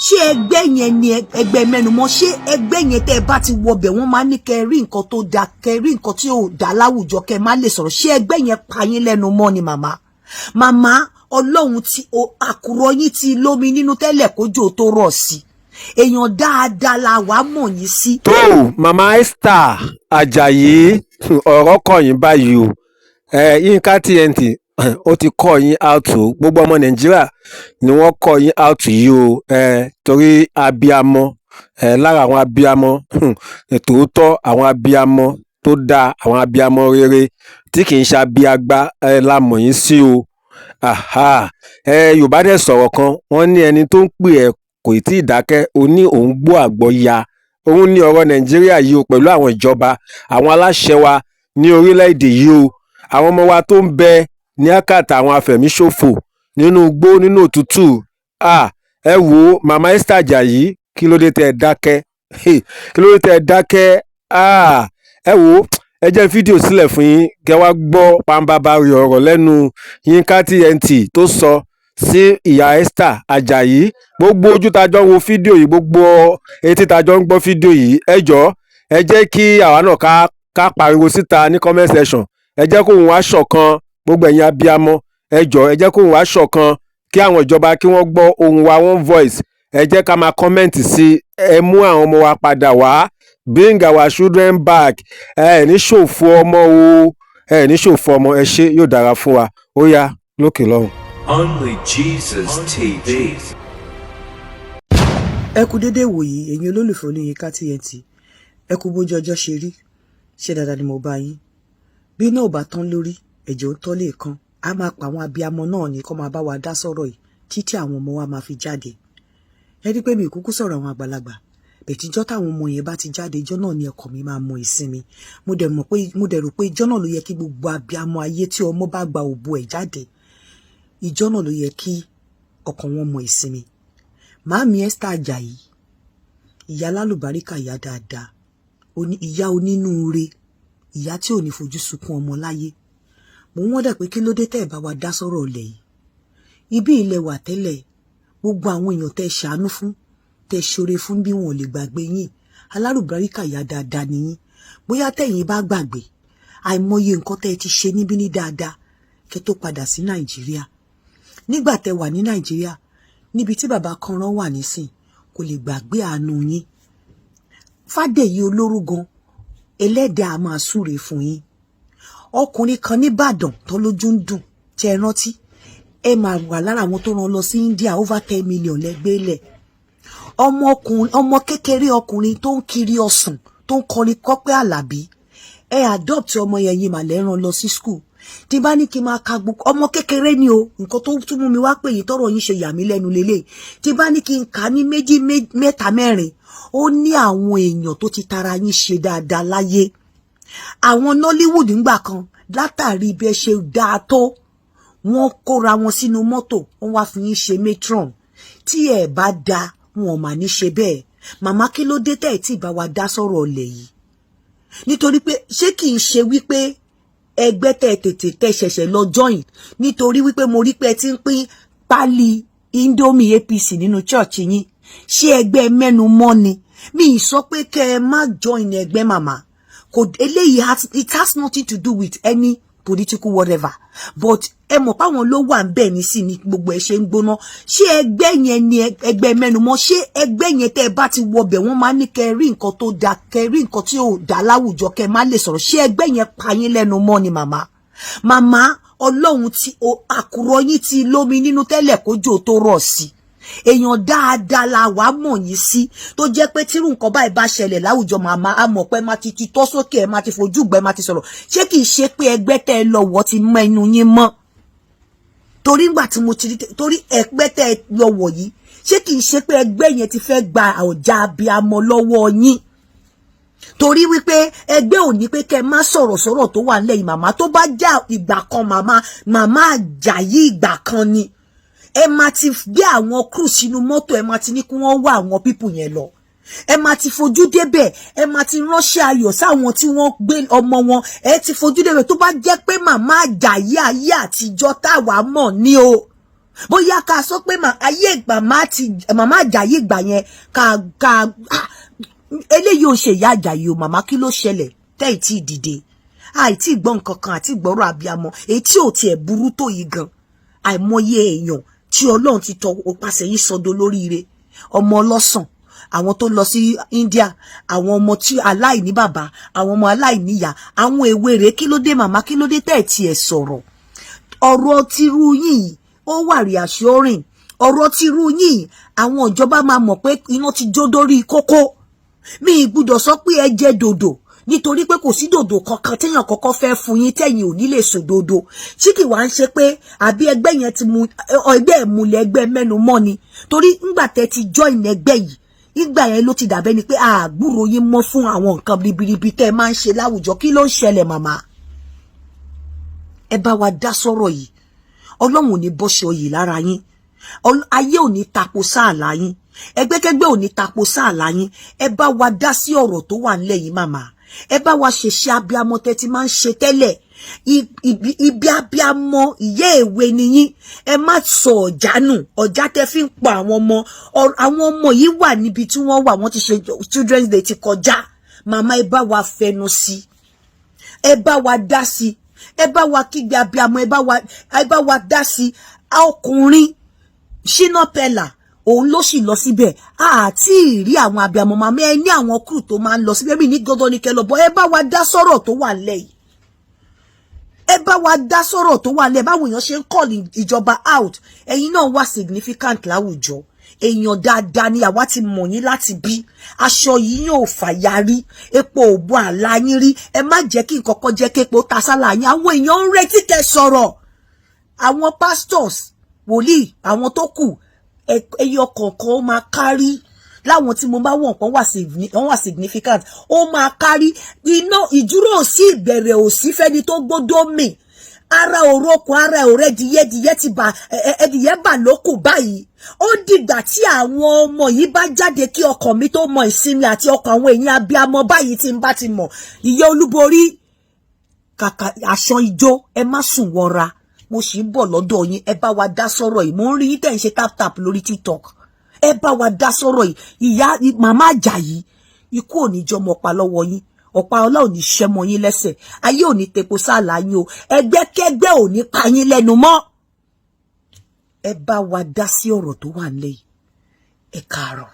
Ṣé ẹgbẹ́ yẹn ni ẹgbẹ́ mẹ́numọ́? Ṣé ẹgbẹ́ yẹn, tẹ́ ẹ bá ti wọbẹ̀, wọ́n máa ní kẹ́ rí nǹkan tó da, kẹ́ rí nǹkan tí ò dá láwùjọ, kẹ́ má lè sọ̀rọ̀? Ṣé ẹgbẹ́ yẹn pa yín lẹ́nu mọ́ ni, màmá? Màmá, Ọlọ́run ti àkùrọ̀ yín ti lómi nínú tẹ́lẹ̀ kójò tó rọ̀ sí. Èèyàn dáadáa la wàá mọ̀ yín sí. Tó Mama Esther Ajayi, ọ̀rọ̀ kọ̀ yín báyìí o. Yínká TNT, ó ti kọ́ yín out o. Gbogbo ọmọ Nàìjíríà ni wọ́n kọ́ yín out yìí o, torí abiamọ, lára àwọn abiamọ tòótọ́, àwọn abiamọ tó dáa, àwọn abiamọ rere tí kì í ṣe abiagba la mọ̀ yín sí o. Yorùbá dẹ̀ sọ̀rọ̀ kan, wọ́n ní ẹni tó ń pè ẹ́ kò tí ì dákẹ́, ó ní òun gbọ́ àgbọ́ ya. Òun ní ọ̀rọ̀ Nàìjíríà yìí o, pẹ̀lú àwọn ìjọba, àwọn aláṣẹ wa ní orílẹ̀-èdè yìí o. Àwọn ọmọ wa tó ń bẹ ní àkàtà àwọn afẹ̀míṣòfò nínú igbó, nínú òtútù. Ẹ wo Mama Esther Ajayi, kí ló dé tẹ́ ẹ dákẹ́? Kí ló dé tẹ́ ẹ dákẹ́? Ẹ wo, ẹ jẹ́ fídíò sílẹ̀ fún yín, kẹ́ wá gbọ́ pàǹbàbàrì ọ̀rọ̀ lẹ́nu Yínká TNT tó sọ sí ìyá Esther Ajayi. Gbogbo ojú tá a jọ ń wo fídíò yìí, gbogbo etí tá a jọ ń gbọ́ fídíò yìí, ẹ jọ̀ọ́, ẹ jẹ́ kí àwa náà ká pariwo síta ní comment section. Ẹ jẹ́ kóhùn wá ṣọ̀kan. Gbogbo ẹ̀yin abiyamọ, ẹ jọ̀ọ́, ẹ jẹ́ kóhùn wá ṣọ̀kan, kí àwọn ìjọba kí wọ́n gbọ́ ohùn wa, one voice. Ẹ jẹ́ ká máa comment sí: ẹ mú àwọn ọmọ wa padà wá, bring our children back. Ẹ ní ṣòfò ọmọ o, ẹ ní ṣòfò ọmọ. Ẹ ṣé, yóò dára fún wa. Ó yá, lókè lọ́hùn. Only Jesus TV. Ẹ kú dédé ìwòyí, ẹ̀yin olólùfẹ́ Olóyinka TNT. Ẹ kú bójú ọjọ́ ṣe rí. Ṣé dáadáa ni mo bá yín? Bí iná ò bá tán lórí, ẹ̀jẹ̀ ó tọ́ lè kan. A máa pa àwọn abiyamọ náà ní kó máa bá wa dá sọ̀rọ̀ yìí títí àwọn ọmọ wa máa fi jáde. Ẹ rí pé mi kúkú sọ̀rọ̀ àwọn àgbàlagbà bẹ̀tíjọ́. Táwọn ọmọ yẹn bá ti jáde, ijọ́ náà ni ẹ̀kọ́ mi máa mọ ìsinmi. Mo dẹ̀ mọ̀ pé, mo dẹ̀ rò pé ijọ́ náà ló yẹ kí gbogbo abiyamọ ayé tí ọmọ bá gba òbò ẹ̀ jáde, ijọ́ náà ló yẹ kí ọkàn wọn mọ ìsinmi. Màámi Esther Ajayi, ìyá lálùbáríkà, ìyá dáadáa, ìyá onínúure, ìyá tí ò ní fojú sunkún ọmọ láyé, mo ń wọ́dà pé kí ló dé tẹ́ ẹ̀ bá wa dá sọ́rọ̀ ọ̀lẹ̀ yìí? Ibi ilẹ̀ wà tẹ́lẹ̀. Gbogbo àwọn èèyàn tẹ́ ṣàánú fún, tẹ́ ṣoore fún, bí wọn ò lè gbàgbé yín. Alálùbáríkà, ìyá dáadáa nìyín. Bóyá tẹ̀yin bá gbàgbé, àìmọye nǹkan tẹ́ ẹ ti ṣe níbí ní dáadáa kẹ́ tó padà sí Nàìjíríà. Nígbà tẹ́ wà ní Nàìjíríà, níbi tí bàbá kanran wà nísìn, kò lè gbàgbé àánú yín. Fàdèyí olórúgan, ẹlẹ́dàá máa súre fún yín. Ọkùnrin kan nìbàdàn tó lójú ń dùn tí ẹ rántí, ẹ máa wà lára àwọn tó rán lọ sí India, over 10 million lẹ́gbẹ́lẹ̀. Ọmọkùnrin, ọmọ kékeré, ọkùnrin tó ń kiri ọsàn, tó ń kọrin Kọ́pẹ́ Àlàbí, ẹ adopt ọmọ yẹn yìí, màlẹ́ rán lọ sí school. Tí bá ní kí n máa ka gbogbo ọmọ kékeré ni o, nǹkan tó tún mú mi wá pè yín, tọrọ yín ṣe yà mí lẹ́nu lélẹ̀, tí bá ní kí n kà ní méjì, mẹ́ta, mẹ́rin, ó ní àwọn èèyàn tó ti tara yín ṣe dáadáa láyé. Àwọn Nollywood ńgbà kan, látàrí bí ẹ ṣe dáa tó, wọ́n kóra wọn sínú mọ́tò, wọ́n wá fi yín ṣe matron. Tí ẹ bá da, wọn ò mà ní ṣe bẹ́ẹ̀. Màmá, kí ló dé tẹ́ ẹ̀ tí ì bá wa dá sọ̀rọ̀ ọ̀lẹ̀ yìí? Nítorí pé ṣé kì í ṣe wípé ẹgbẹ́ tẹ́ tètè tẹ́ ṣẹ̀ṣẹ̀ lọ join, nítorí wípé mo rí pé ẹ ti ń pín pálí Indomie APC nínú church yín, ṣé ẹgbẹ́ mẹ́nu mọ́ ni? Mi ì sọ pé kẹ́ ẹ má join ẹgbẹ́, màmá. Kò eléyìí it has nothing to do with any political whatever, but ẹ mọ̀ páwọn ló wà ń bẹ̀ nísì ní gbogbo ẹ̀ ṣe ń gbóná. Ṣé ẹgbẹ́ yẹn ni ẹgbẹ́ mẹ́numọ́? Ṣé ẹgbẹ́ yẹn, tẹ́ ẹ bá ti wọbẹ̀, wọ́n máa ní kẹ́ rí nǹkan tó da, kẹ́ rí nǹkan tí ò dá láwùjọ, kẹ́ má lè sọ̀rọ̀? Ṣé ẹgbẹ́ yẹn pa yín lẹ́nu mọ́ ni, màmá? Màmá, Ọlọ́run ti àkùrọ̀ yín ti lómi nínú tẹ́lẹ̀ kójò tó rọ̀ sí. Èèyàn dáadáa la wàá mọ̀ yín sí, tó jẹ́ pé tírú nǹkan báyìí bá ṣẹlẹ̀ láwùjọ, màmá, á mọ̀ pé má ti tọ́ sókè, ẹ má ti fojú gbẹ, má ti sọ̀rọ̀. Ṣé kìí ṣe pé ẹgbẹ́ tẹ́ ẹ lọ wọ́ ti mọ ẹnu yín mọ́? Torí ngbà tí mo ti rí, torí ẹgbẹ́ tẹ́ ẹ lọ wọ̀ yìí, ṣé kìí ṣe pé ẹgbẹ́ yẹn ti fẹ́ gba ọjà abiyamọ lọ́wọ́ yín? Torí wípé ẹgbẹ́ ò ní pé kẹ́ má sọ̀rọ̀ sọ̀rọ̀ tó wà nílẹ̀ yìí, màmá. Tó bá já ìgbà kan, màmá, màmá Àjàyí, ìgbà kan ni ẹ máa ti gbé àwọn crew sínú mọ́tò, ẹ máa ti ní kí wọ́n wá àwọn people yẹn lọ, ẹ máa ti fojú débẹ̀, ẹ máa ti ránṣẹ́ ayọ̀ sáwọn tí wọ́n gbé ọmọ wọn. Ẹ ti fojú débẹ̀. Tó bá jẹ́ pé màmá Àjàyí ayé àtijọ́ táwa mọ̀ ní o. Bóyá ká sọ pé ayé ìgbà má ti màmá Àjàyí ìgbà yẹn ká eléyìí ò ṣe ìyá Àjàyí o. Màmá, kí ló ṣẹlẹ̀ tẹ́ ì tí ì dìde, àìtí gbọ́ nǹkan kan àti gbọ́rọ̀ abiyamọ, èyí tí ò tiẹ̀ burú tó yìí gan? Àìmọye èèyàn tí Ọlọ́run ti tọ opasẹ̀ yìí sọdọ̀ lóríire, ọmọ ọlọ́sàn, àwọn tó lọ sí India, àwọn ọmọ tí aláìní bàbá, àwọn ọmọ aláìníyá, àwọn èwe rèé. Kí ló dé, màmá? Kí ló dé tẹ́ ẹ̀ tiẹ̀ sọ̀rọ̀? Ọ̀rọ̀ tírú yìí, ó wà reassuring. Ọ̀rọ̀ tírú yìí, àwọn ìjọba máa mọ̀ pé iná ti jó dórí kókó. Mi ì gbúdọ̀ sọ pé ẹ jẹ dòdò, nítorí pé kò sí dòdò kankan téèyàn kọ́kọ́ fẹ́ fún yín tẹ̀yìn ò ní lè sòdodo. Tí kì wá ń ṣe pé àbí ẹgbẹ́ yẹn ti mu ẹgbẹ́ ìmùlẹ̀, ẹgbẹ́ mẹ́nu mọ́ ni? Torí ńgbà tẹ́ ti join ẹgbẹ́ yìí, ìgbà yẹn ló ti dàbẹ́ ni pé àgbúrò yín mọ́ fún àwọn nǹkan ribiribi tẹ́ ẹ máa ń ṣe láwùjọ. Kí ló ń ṣẹlẹ̀, màmá? Ẹ bá wa dá sọ̀rọ̀ yìí. Ọlọ́run ò ní bọ́ṣọ yìí lára yín, ayé ò ní tapo sáàlà yín, ẹgbẹ́kẹ́gbẹ́ ò ní tapo sáàlà yín. Ẹ bá wa dá sí ọ̀rọ̀ tó wà nílẹ̀ yìí, màmá. Ẹ bá wa ṣèṣe abiamọ tẹ́ ti máa ń ṣe tẹ́lẹ̀. Ibi abiamọ, ìyá èwe nìyí. Ẹ má sọ ọ̀já nù, ọ̀já tẹ́ fi ń pa àwọn ọmọ. Àwọn ọmọ yìí wà níbi tí wọ́n wà. Wọ́n ti ṣe Children's Day ti kọjá. Màmá, ẹ bá wa fẹnu sí, ẹ bá wa dá sí, ẹ bá wa kígbe abiamọ, ẹ bá wa dá sí. Ọkùnrin Shina Peller, òun ló sì lọ síbẹ̀. Àti ìrí àwọn abiamọ, màmá, ẹ ní àwọn crew tó máa ń lọ síbẹ̀. Mi ní dandan ní kẹlọ bọ. Ẹ bá wa dá sọ̀rọ̀ tó wà nílẹ̀ yìí. Ẹ bá wa dá sọ̀rọ̀ tó wà nílẹ̀. Báwo èèyàn ṣe ń call ìjọba out, ẹ̀yin náà wà significant láwùjọ. Èèyàn dáadáa ni àwa ti mọ̀ yín láti bí. Aṣọ yìí yóò fàyarí, epo òbò àlá yín rí. Ẹ má jẹ́ kí nǹkan kan jẹ́ képo ta sálà yín. Àwọn èèyàn ń retí kẹ́ sọ̀rọ̀. Àwọn pastors, wòlíì, àwọn tó kù, ẹyọ kọ̀ọ̀kan ó máa kárí láwọn tí mo bá wọ̀n pọ́n wà significant, ó máa kárí iná ìdúró sí ìbẹ̀rẹ̀ òsì fẹ́ni tó gbódó mì. Ara òrokò, ara òrẹ́ díyẹ́díyẹ́ ti bà, ẹdìyẹ́ bà lókù báyìí. Ó dìgbà tí àwọn ọmọ yìí bá jáde kí ọkàn mi tó mọ ìsinmi àti ọkàn àwọn èèyàn abiyamọ báyìí. Tí n bá ti mọ̀ ìyá olúborí kàkà aṣọ ijó, ẹ má sùn wọra. Mo sì ń bọ̀ lọ́dọ̀ yín. Ẹ bá wa dá sọ̀rọ̀ yìí. Mo ń rí yín tẹ̀ ń ṣe tap tap lórí TikTok. Ẹ bá wa dá sọ̀rọ̀ yìí. Ìyá màmá Àjàyí, ikú ò ní jọmọ pa lọ́wọ́ yín, ọ̀pá ọlá ò ní ṣẹ́mọ yín lẹ́sẹ̀, ayé ò ní tepo sáàlà yín o, ẹgbẹ́kẹ́gbẹ́ ò ní pa yín lẹ́nu mọ́. Ẹ bá wa dá sí ọ̀rọ̀ tó wà nílẹ̀ yìí. Ẹ káàárọ̀.